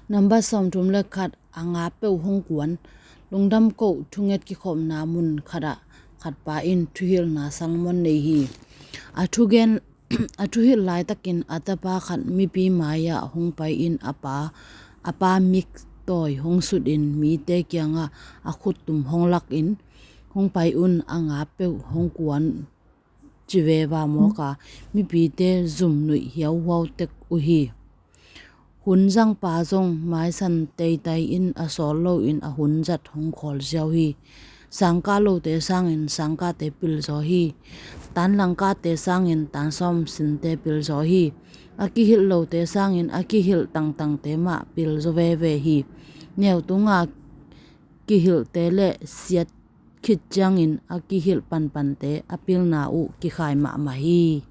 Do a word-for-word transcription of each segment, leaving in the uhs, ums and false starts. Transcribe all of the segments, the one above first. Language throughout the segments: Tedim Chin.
Nambat sawmthum le khat, a nga peuh hong kuan. Lungdam koh thunget kikhopna mun khatah khatpa in thuhilhna sermon nei hi. A thugen a thuhilh laitakin a tapa khat mipi mai-ah hong pai-in a pa a pa mik tawi hong sutin mite kiangah a khuttum hong lakin hong pai un, a nga peuh hong kuan ci veva mawk a, mipite zumnuih hiauhuau tek uh hi. Hun zangpa zong maisan teitai in a sawt loin a hun zat hong khawl ziau hi. Sangkah lote sangin sangkahte pilzaw hi. Tanlangkahte sangin tansawm sinte pilzaw hi. A kihilh lote sangin a kihilh tangtangte mah pilzaw veve hi. Neu tunga kihilhte le siat khit ciangin a kihilh panpante a pilna uh kikhai mahmah hi.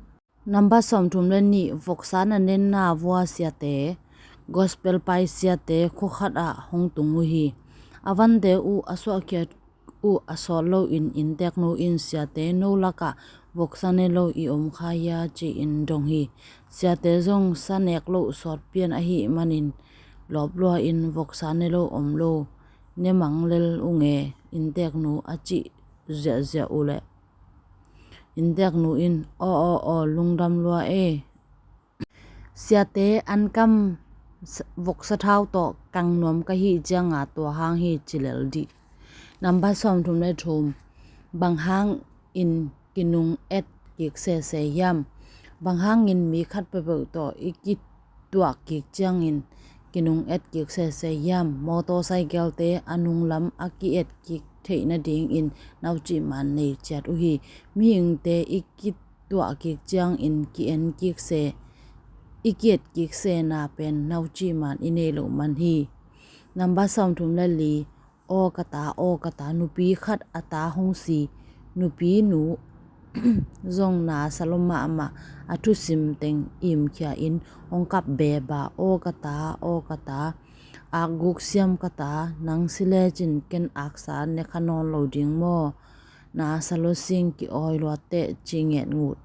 Nambat sawmthum le nih, voksa na nenna vua siate. Gospel pai siate khua khatah hong tung uh hi. A vante uh a suahkhiat uh a sawt loin innteknu in, siate, no lakah voksa ne lo i om kha hia, ci-in dong hi. Siate zong sa nek loh sawt pian ahih manin lawp lua-in voksa ne lo om lo ne mang lel ung e, innteknu a cih ziahziah uh leh innteknu in, aw aw aw, lungdam lua e. Siate, an kam voksa thau tawh kang nuam ka hih cianga tua hang hi, ci lel dih. Nambat sawmthum le thum, bang hangin kinung et kik sese hiam? Bang hangin mi khat peuhpeuh tawh i kituah kik ciangin kinung et kik sese hiam? Motorcycle-te a nunglam a ki-et kik theih nadingin naucih man nei ciat uh hi. Mihingte i kituah kik ciangin ki-en kik se, i ki-et kik sena pen naucih man i nei loh man hi. Nambat sawmthum le li, aw ka ta, aw ka ta, nupi khat a ta hong si nupi nu zong na sa lua mahmah, a thusim teng imkhia in hong kap beba, aw ka ta, aw ka ta, akguk siam ka ta, nang si lecin ken aksa ne kha nawn lo ding maw? Na sa lua sing ki-awi lua teh, ci ngetngut.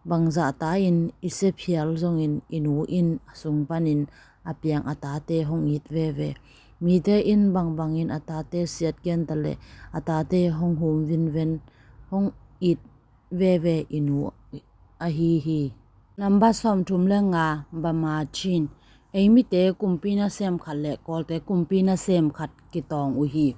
Bangzah ta in i sephial zongin i nu in a sung panin a piang a tate hong it veve. Mite in bangbangin a tate siat gen ta leh a tate hong hum vinven hong it veve i nu ahi hi. Nambat sawmthum le nga, Bama Chin. Ei mite kumpi nasem khat le Kawlte kumpi nasem khat kitawng uh hi.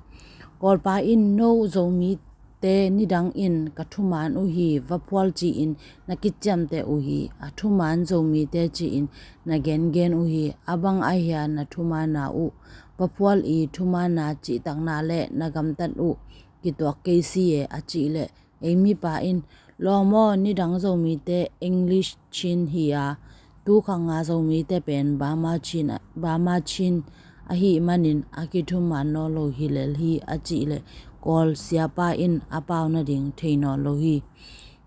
Kawlpa in, no Zomite nidangin ka thuman uh hi, va phual, ci-in na kiciamteh uh hi. A thuman Zomite ci-in na gengen uh hi. A bang ahia na thumanna uh? Va phual i thumanna cihtakna le na gamtat uh kituak kei si e, a cih leh, ei mipa in, lawm aw, nidang Zomite English Chin hi a, tu khanga Zomite pen Bama Chin, Bama Chin ahih manin a kithuman nawn lo hi lel hi, a cih leh Kawl siapa in a pau nading thei nawn lo hi.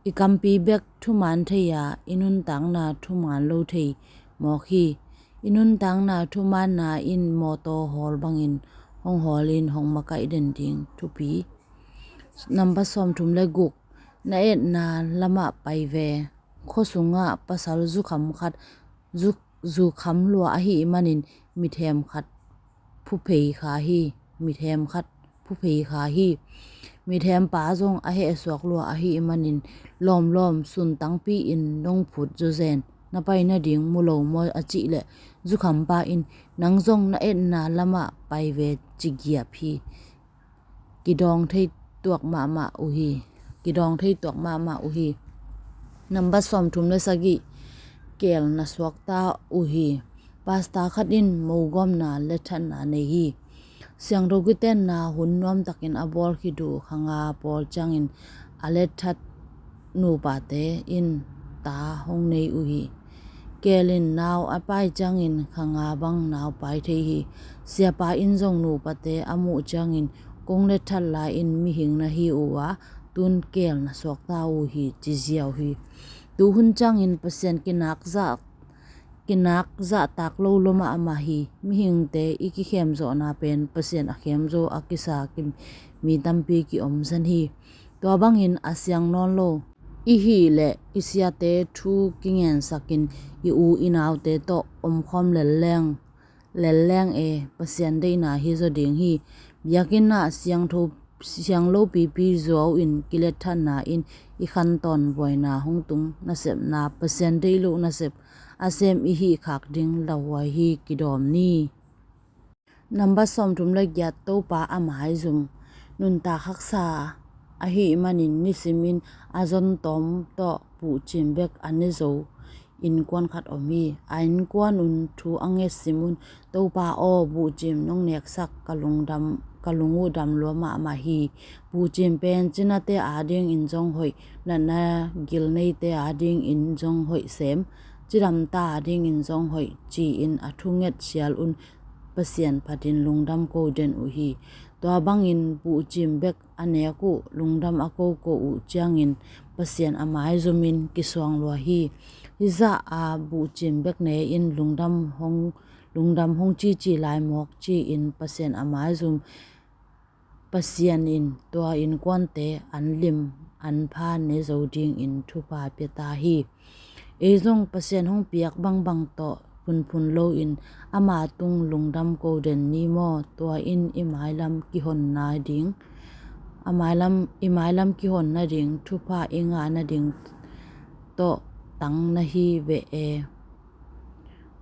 I kampi bek thuman thei a, i nuntakna thuman lo thei mawk hi. I nuntakna thumanna in mawtaw hawl bangin hong hawlin hong makaih den ding thupi. Nambat sawmthum le guk, na etna lamah pai ve. Khua sungah pasal zukham khat, zu, zukham lua ahih manin mithem khat phuphei kha hi, mithem khat phuphei kha hi. Mithem pa zong a hehsuak lua ahih manin lawmlawm sun tangpi-in nong phut zawzen, na pai nading mu lo maw, a cih leh zukhampa in, nang zong na etna lamah pai ve, ci giap hi. Kidawng thei tuak mahmah uh hi. Kidawng thei tuak mahmah uh hi. Nambat sawmthum le sagih, keel na suakta uh hi. Pasta khat in mogawmna letthatna nei hi. Siangtho kitenna hun nuamtakin a bawl khit uh khanga pawl ciangin a letthat nupate in ta hong nei uh hi. Keel in nau a pai ciangin khanga bang nau pai thei hi. Siapa in zong nupate a muh ciangin, kong letthat lai-in mihing na hi uh a, tun keel na suakta uh hi, ci ziau hi. Tuhun ciangin Pasian kinak zah, kinak zahtak lo lua mahmah hi. Mihingte i kikhemzawhna pen Pasian a khemzaw a kisa ki, mi tampi kiomsan hi. Tua bangin a siang nawn lo i hih leh i siate thu kingensakin i u i naute tawh omkhawm lel leng lelleng e, Pasian deihna hi zaw ding hi. Biakinn ah siangtho, sianglo pipi zuau in kilet thatna in i khantawn buaina hong tung nasepna, Pasian deih loh nasep a sem i hih khak ding lauhuai hi. Kidawm ni. Nambat sawmthum le giat, Topa a maizum. Nuntak haksa ahih manin nisimin a zon tawm tawh buhcim bek a ne zo innkuan khat om hi. A innkuan un thu a ngetsim un, Topa aw, buhcim nong neksak ka lungdam, ka lung uh dam lua mahmah hi. Buhcim pen cinate adingin zong hoih, natna gilneite adingin zong hoih sem, cidamta adingin zong hoih, ci-in a thunget sial un Pasian phatin lungdam ko den uh hi. Tua bangin buhcim bek a nek uh lungdam a koko uh ciangin Pasian a maizumin kisuang lua hi. Hizah a buhcim bek ne-in lungdam hong, lungdam hong cici lai mawk, ci-in Pasian a maizum Pasian in tua innkuante an lim an pha ne zo dingin thupha pia ta hi. Ei zong Pasian hong piak bangbang tawh phunphun loin ama tung lungdam ko den ni maw? Tua in i mailam kihonna ding, a mailam, i mailam kihonna ding thupha i ngah nading tawh tang na hi ve e.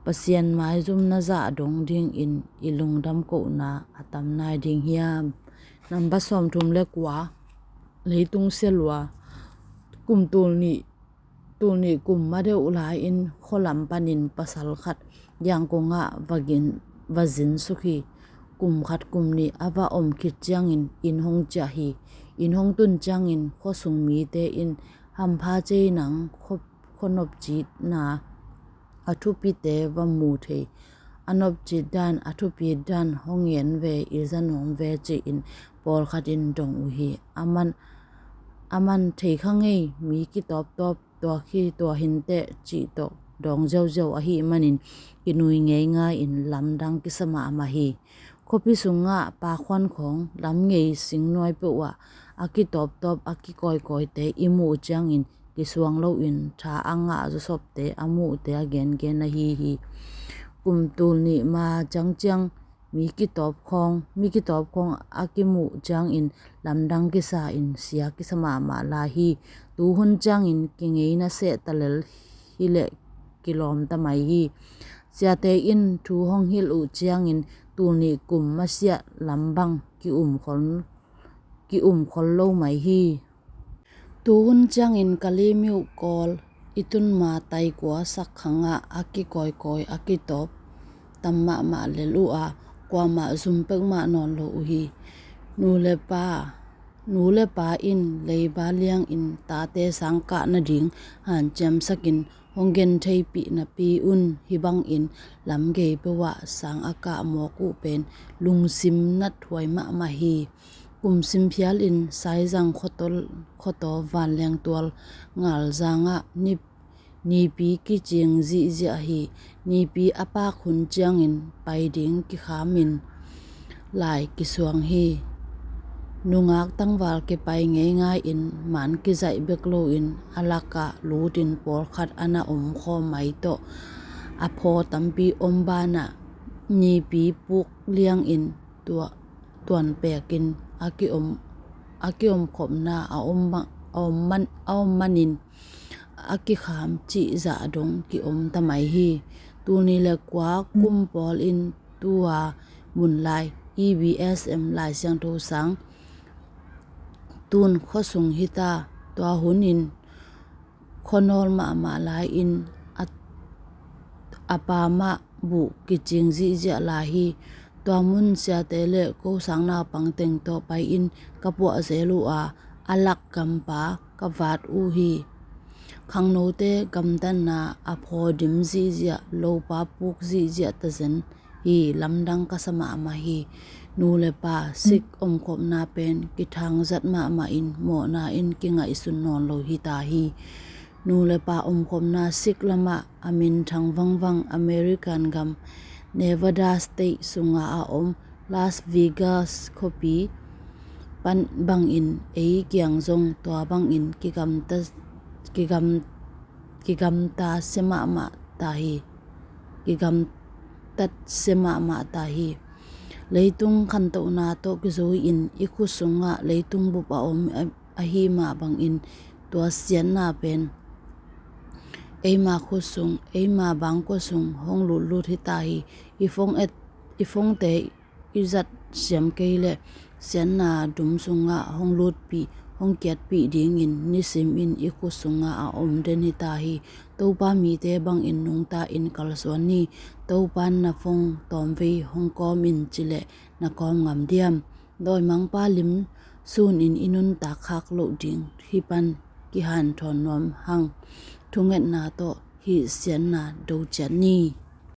Pasian maizum na zah dong dingin i lungdam kohna a tam nai ding hiam? Nambat sawmthum le kua, Leitung sia lua. Kum tul nih, tul nih kum ma deuh lai-in khualam panin pasal khat Yangon ah va gin, va zin suk hi. Kum khat kum nih a va om khit ciangin inn hong ciah hi. Inn hong tun ciangin khuasung mite in hampha cei nang khua, khuanopcitna a thupite va mu thei. A nopcit dan, a thupit dan hong ngen ve, i za nuam ve, ci-in pawlkhat in dong uh hi. A man, a man thei kha ngei, mi kitawptawp, tua khi tua hinteh cih tawh dawng ziauziau ahih manin kinui ngeingai-in lamdang kisa mahmah hi. Khuapi sungah pakhuan khawng lam ngei singnuai peuh ah a kitawptawp, a kikawikawite i muh ciangin kisuang loin tha a ngah zawsopte a muhte a gengen ahi hi. Kum tul nih ma ciangciang mi kitawp khawng, mi kitawp khawng a kimuh ciangin lamdang kisa-in sia kisa mahmah lai hi. Tuhun ciangin kingeina seh talel hileh kilawm ta mai hi. Siate in thu hong hilh uh ciangin tul nih kum masiah lam bang ki-um khol, ki-um khol lo mai hi. Tuhun ciangin Kalaymyo kawl i tun ma taikua sak khangah a kikawikawi, a kitawp tam mahmah lel uh a, kuamah zum pek mah nawn lo uh hi. Nu le pa, nu le pa in leiba liangin tate sang kah nading hanciamsakin hong gentheipih napi un, hih bangin lam gei peuh ah sang a kah mawk uh pen lungsim nathuai mahmah hi. Kum sim phialin Saizang khuataw, khuataw vanleng tual ngalzangah ni, nipi kicing zihziah hi. Nipi a pak hun ciangin pai ding kikhamin lai kisuang hi. Nungak tangval kipai ngeingai-in man kizaih bek loin a lakah lutin pawlkhat a na omkhawm mai tawh a phaw tampi om banah nipi puk liangin tua, tuanpekin a kiom, a kiomkhopna a om ma, a om man, a om manin a kikham cih zah dong kiom ta mai hi. Tul nih le kua kum pawlin tua mun lai E B S M Lai Siangtho sang tun khuasung hita. Tua hunin khuanawl mahmah lai-in a, a pa mah buh kicing zihziah lai hi. Tua mun siate le kosang naupang teng tawh pai-in ka puah zel uh a, a lak gampa ka vat uh hi. Khangnote gamtatna a phaw dim zihziah, lopa puk zihziah tazen hi. Lamdang ka sa mahmah hi. Nu le pa sik omkhopna pen kithangzat mahmah in mawhna in kingaihsun nawn lo hita hi. Nu le pa omkhopna sik lamah a minthang vangvang American gam Nevada State sunga a om Las Vegas khuapi pan bangin ei kiang zong tua bangin kigamta, kigam, kigamta sia mahmah ta hi. Kigam, tatsia mahmah ta hi. Leitung khantohna tawh kizui-in i khut sungah leitung bup a om ahih mah bangin tua siatna pen eima khut sung, eima bangkua sung hong lutlut hita hi. I phone et, i phone-te i zat siam kei leh siatna dum sungah hong lutpih, hong kiatpih dingin nisimin i khut sungah a om den hita hi. Topa mite bangin nungta-in kalsuan ni. Topan na phone tawmvei hong kawm in ci leh na kawm ngam diam? Dawimangpa lim sunin i nuntak khak loh ding hih pan kihanthawn nuam hang. Thungetna tawh hih siatna do ciat ni.